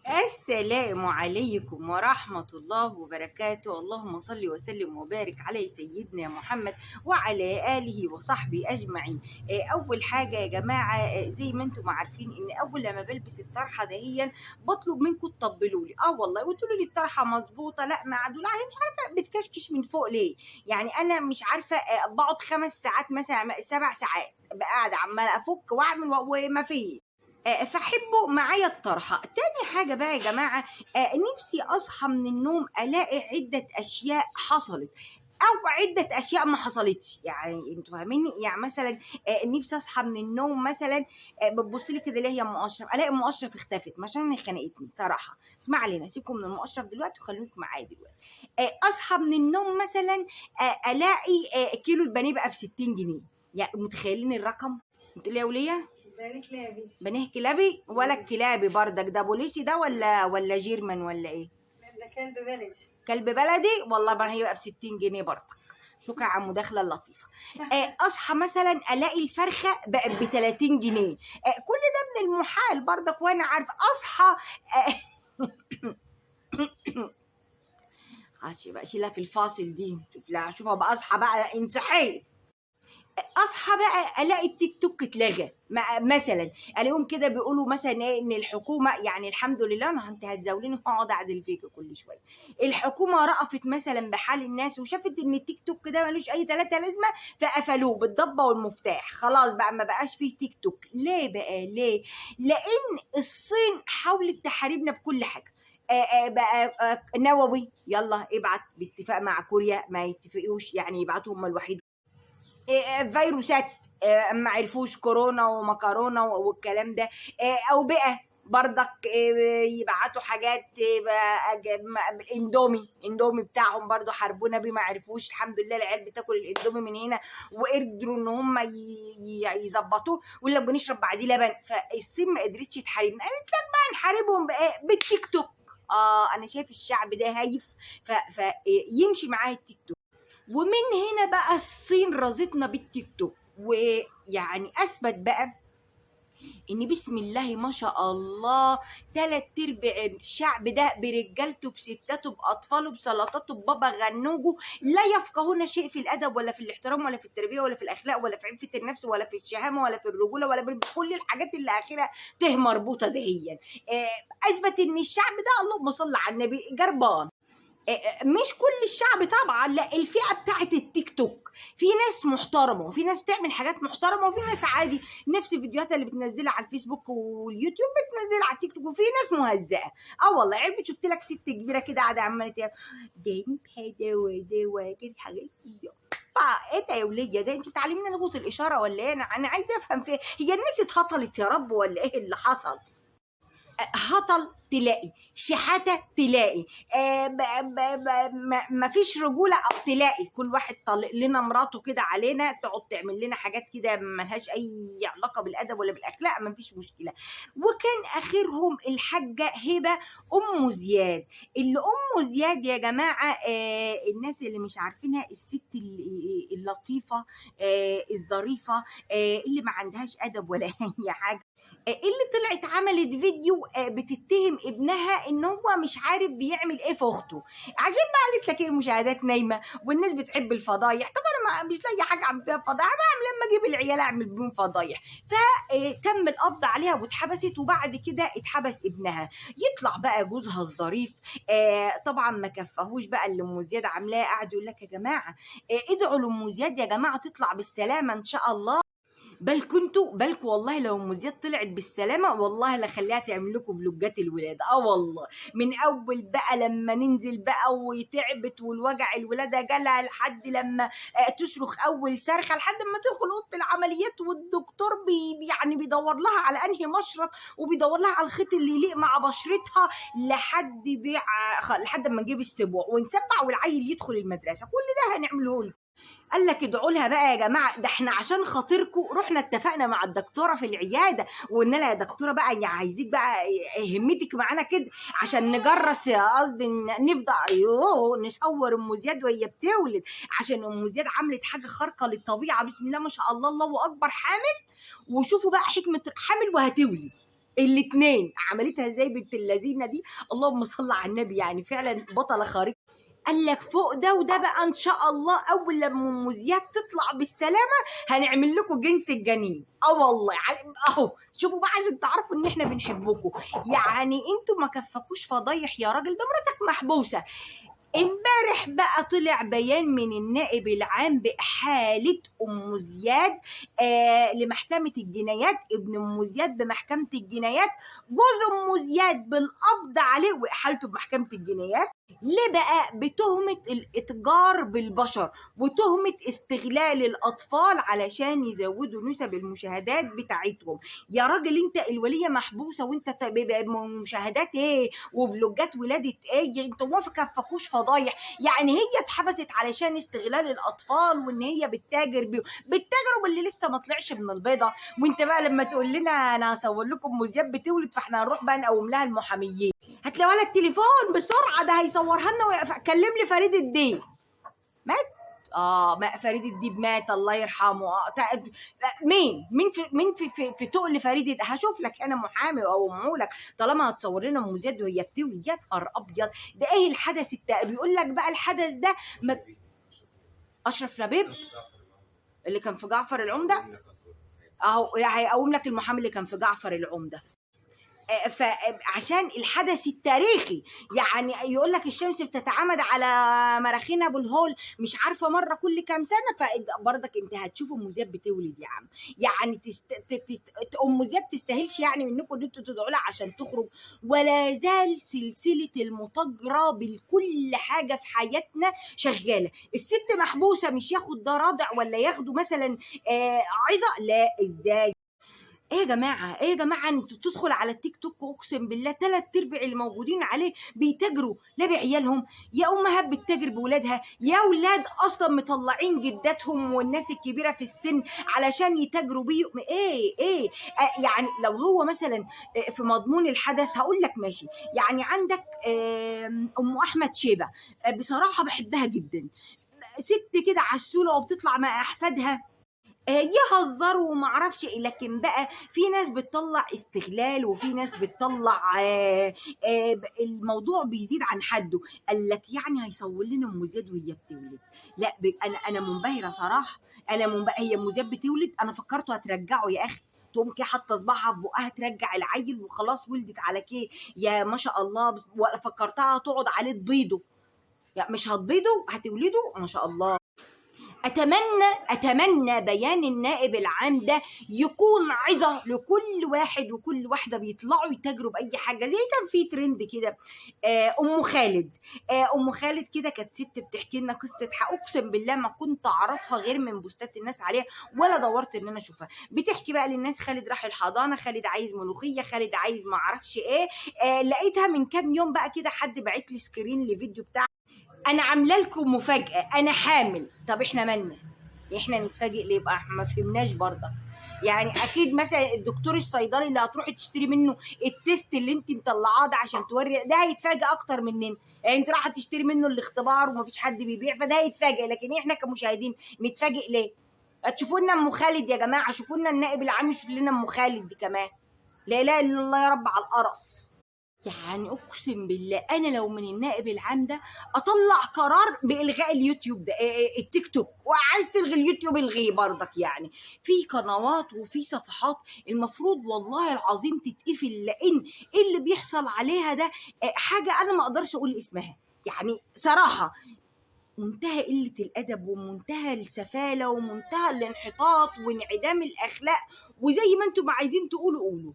السلام عليكم ورحمة الله وبركاته. اللهم صل وسلم وبارك على سيدنا محمد وعلى آله وصحبه أجمعين. أول حاجة يا جماعة، زي ما انتم عارفين إن أول لما بلبس الطرحة دهيا بطلب منكم تطبلوا لي، والله، وتقولوا لي الطرحة مظبوطة، لا معدولة، أنا مش عارفة بتكشكش من فوق ليه، يعني أنا مش عارفة. بقعد 5 ساعات مثلا 7 ساعات قاعدة عمالة أفك وأعمل وما فيش. فحبوا معايا الطرحة. تاني حاجة بقى يا جماعة، نفسي أصحى من النوم ألاقي عدة أشياء حصلت أو عدة أشياء ما حصلتش، يعني انتوا فاهميني؟ يعني مثلا نفسي أصحى من النوم مثلا، بتبص لي كده ليه يا أم أشرف، ألاقي أم أشرف اختفت عشان خنقتني صراحة. بس ما علينا، سيبكم من أم أشرف دلوقتي وخلوكم معايا دلوقتي. أصحى من النوم مثلا، ألاقي كيلو البانيه بقى ب60 جنيه، يعني متخيلين الرقم؟ بتقولي يا ولية؟ بانيه كلابي. بانيه كلابي ولا الكلابي بردك؟ ده بوليسي ده ولا German ولا ايه؟ ده كلب بلدي. كلب بلدي والله. بقى هيبقى ب60 جنيه بردك. شكرا على المداخلة اللطيفة. اصحى مثلا الاقي الفرخه بقت ب30 جنيه، كل ده من المحال بردك وانا عارفه. اصحى عشان بقى شيلها في الفاصل دي، شوف لا شوف ابقى اصحى بقى انسحي. اصحى بقى الاقي التيك توك اتلغى مثلا، الاقيهم كده بيقولوا مثلا ايه، ان الحكومة يعني الحمد لله، انا انت هتزاوليني وهقعد اعدل فيك كل شوية. الحكومة رأفت مثلا بحال الناس وشافت ان التيك توك ده ملوش اي 3 لازمه، فقفلوه بالضبه والمفتاح، خلاص بقى ما بقاش فيه تيك توك. ليه بقى؟ ليه؟ لان الصين حاولت تحاربنا بكل حاجة. بقى نووي، يلا ابعت باتفاق مع كوريا، ما يتفقوش يعني يبعتوا هم الوحيد. فيروسات، ما عرفوش كورونا ومكرونه والكلام ده، اوبئه بردك، يبعتوا حاجات، اندومي بتاعهم برضو حاربونا بيه، ما عرفوش. الحمد لله العيال بتاكل الاندومي من هنا وقدروا ان هم يظبطوه، ولا بنشرب بعديه لبن. فالصين ما قدرتش تحاربنا، قالت لك بقى نحاربهم بقى بالتيك توك. انا شايف الشعب ده هايف، فيمشي معاه التيك توك. ومن هنا بقى الصين رازتنا بالتيك توك، ويعني اثبت بقى ان بسم الله ما شاء الله 3/4 الشعب ده برجالته بستاته باطفاله بسلطاته ببابا غنوجه لا يفقهون شيء في الادب ولا في الاحترام ولا في التربية ولا في الاخلاق ولا في عفة النفس ولا في الشهامه ولا في الرجولة ولا بكل الحاجات اللي اخرها ته مربوطة دهيا. اثبت ان الشعب ده اللهم صل على النبي جربان. مش كل الشعب طبعا، لا الفئة بتاعت التيك توك في ناس محترمه وفي ناس بتعمل حاجات محترمه وفي ناس عادي نفس الفيديوهات اللي بتنزلها على الفيسبوك واليوتيوب بتنزلها على التيك توك، وفي ناس مهزئه. والله عيب، شفت لك ست كبيرة كده قاعدة عماله تعمل جانب هذا وده وكده حاجات ايه ايه ده يا وليه؟ ده انت بتعلمينا لغة الاشارة ولا ايه؟ انا عايزه افهم فيها، هي الناس اتهطلت يا رب ولا ايه اللي حصل؟ هطل تلاقي، شحاته تلاقي، ما فيش رجوله، او تلاقي كل واحد طالق لنا مراته كده علينا، تقعد تعمل لنا حاجات كده ملهاش اي علاقة بالادب ولا بالاخلاق، ما فيش مشكلة. وكان اخرهم الحاجة هبه ام زياد، اللي ام زياد يا جماعة، الناس اللي مش عارفينها، الست اللطيفة، الظريفة، اللي ما عندهاش ادب ولا اي حاجة، اللي طلعت عملت فيديو، بتتهم ابنها ان هو مش عارف بيعمل ايه في اخته، عشان بقى قالت لك ايه المشاهدات نايمة والناس بتحب الفضايح. طب انا مش لاقي حاجة اعمل فيها فضايح، بعمل لما اجيب العيال اعمل بيهم فضايح. فتم القبض عليها واتحبست، وبعد كده اتحبس ابنها. يطلع بقى جوزها الظريف، طبعا ما كفاهوش بقى اللي ام زياد عاملاه، قعد يقول لك يا جماعة، ادعوا لام زياد يا جماعة تطلع بالسلامة ان شاء الله. بالكوا والله لو ام زياد طلعت بالسلامة والله لا خليها تعمل لكم فلوجات الولادة. والله من اول بقى لما ننزل بقى وتعبت والوجع الولادة جالها لحد لما تصرخ اول صرخة لحد ما تدخل اوضة العمليات والدكتور يعني بيدور لها على انهي مشرط وبيدور لها على الخيط اللي يليق مع بشرتها لحد بيع لحد ما نجيب السبوع ونسبع والعيل يدخل المدرسة. كل ده هنعمله لكم. قال لك ادعوا لها بقى يا جماعة، ده احنا عشان خاطركم رحنا اتفقنا مع الدكتورة في العيادة وقلنا لها يا دكتورة بقى يعني عايزيك بقى همتك معانا كده عشان نجرس، قصدي نفضل ايوه نصور ام زياد وهي بتولد، عشان ام زياد عملت حاجة خارقة للطبيعة، بسم الله ما شاء الله الله اكبر، حامل. وشوفوا بقى حكمه، حامل وهتولد. الاثنين. عملتها ازاي بنت اللذينه دي؟ اللهم صل على النبي، يعني فعلا بطلة خارقة. قال لك فوق ده وده بقى ان شاء الله اول لما ام زياد تطلع بالسلامة هنعمل لكم جنس الجنين. اه والله اهو شوفوا بقى عشان تعرفوا ان احنا بنحبكم. يعني انتوا ما كفكوش فضايح يا راجل، ده مراتك محبوسة. امبارح بقى طلع بيان من النائب العام بإحالة أم زياد لمحكمة الجنايات، ابن أم زياد بمحكمة الجنايات، جوز أم زياد بالقبض عليه وإحالته بمحكمة الجنايات. ليه بقى؟ بتهمة الإتجار بالبشر وتهمة استغلال الأطفال علشان يزودوا نسب المشاهدات بتاعتهم. يا راجل انت الولية محبوسة وانت مشاهدات ايه وفلوجات ولادة ايه؟ انتوا ما كفكوش فضايح. يعني هي اتحبست علشان استغلال الأطفال وان هي بتتاجر بيهم، بتتاجروا باللي لسه ما طلعش من البيضة. وانت بقى لما تقول لنا انا هصور لكم ام زياد بتولد، فاحنا هنروح بقى نقوم لها المحاميين. هتلاقي ولا التليفون بسرعة ده هيصورها لنا. كلم لي فريد الديب. مات؟ ما فريد الديب مات الله يرحمه. مين في مين في في, في تقل فريد الديب؟ هشوف لك انا محامي او معولك طالما هتصور لنا ام زياد وهي بتولد. يا نهار ابيض، ده ايه الحدث بيقول لك بقى الحدث ده اشرف لبيب اللي كان في جعفر العمدة، اهو هيقوم لك المحامي اللي كان في جعفر العمدة. فعشان الحدث التاريخي، يعني يقول لك الشمس بتتعامد على مراخينا ابو الهول مش عارفه مرة كل كام سنة، فبرضك انت هتشوف ام زياد بتولد يا عم. يعني ام زياد تستاهلش يعني منكم ان انتوا تدعوا لها عشان تخرج. ولا زال سلسلة المتاجره بكل حاجة في حياتنا شغالة. الست محبوسة، مش ياخد ده رادع ولا ياخده مثلا عظه، لا ازاي؟ ايه يا جماعة، ايه يا جماعة، انتوا تدخل على التيك توك اقسم بالله 3/4 اللي موجودين عليه بيتاجروا لا بعيالهم، يا امهات بتتاجر بولادها، يا اولاد اصلا مطلعين جداتهم والناس الكبيرة في السن علشان يتاجروا بيهم. ايه ايه يعني لو هو مثلا في مضمون الحدث هقول لك ماشي. يعني عندك ام احمد شيبة، بصراحة بحبها جدا، ست كده عسوله وبتطلع مع احفادها يهزروا وما اعرفش ايه. لكن بقى في ناس بتطلع استغلال وفي ناس بتطلع الموضوع بيزيد عن حده. قال لك يعني هيصور لنا ام زياد وهي بتولد. لا انا منبهره صراحة، انا منبهره. هي ام زياد بتولد؟ انا فكرته هترجعه يا اخي، تقوم كده حاطه صباعها في بقها ترجع العيل وخلاص ولدت على كده يا ما شاء الله. فكرتها هتقعد عليه تبيضه، يعني مش هتبيضه هتولده ما شاء الله. أتمنى بيان النائب العام ده يكون عظة لكل واحد وكل واحدة بيطلعوا يتاجروا بأي حاجة. زي كان في ترند كده أم خالد، أم خالد كده كانت ست بتحكي لنا قصة، أقسم بالله ما كنت أعرفها غير من بوستات الناس عليها ولا دورت إن أنا أشوفها. بتحكي بقى للناس خالد راح الحضانة، خالد عايز ملوخية، خالد عايز ما أعرفش إيه. لقيتها من كام يوم بقى كده حد بعت لي screen لفيديو بتاع انا عامله لكم مفاجاة، انا حامل. طب احنا مالنا؟ احنا نتفاجئ ليه بقى؟ ما فهمناش برضه. يعني اكيد مثلا الدكتور الصيدلي اللي هتروحي تشتري منه ال test اللي انت مطلعاه ده عشان توري ده هيتفاجئ اكتر مننا. يعني انت رايحة تشتري منه الاختبار ومفيش حد بيبيع فده هيتفاجئ، لكن احنا كمشاهدين نتفاجئ ليه؟ تشوفوا لنا ام خالد يا جماعة، شوفوا لنا النائب العام يشوف لنا ام خالد دي كمان. لا اله الا الله يا رب على القرف. يعني اقسم بالله انا لو من النائب العام ده اطلع قرار بالغاء اليوتيوب ده، التيك توك، وعايز تلغي اليوتيوب الغيه برضك. يعني في قنوات وفي صفحات المفروض والله العظيم تتقفل، لان اللي بيحصل عليها ده حاجة انا ما اقدرش اقول اسمها. يعني صراحة منتهى قلة الأدب ومنتهى السفالة ومنتهى الانحطاط وانعدام الأخلاق، وزي ما انتم عايزين تقولوا قولوا.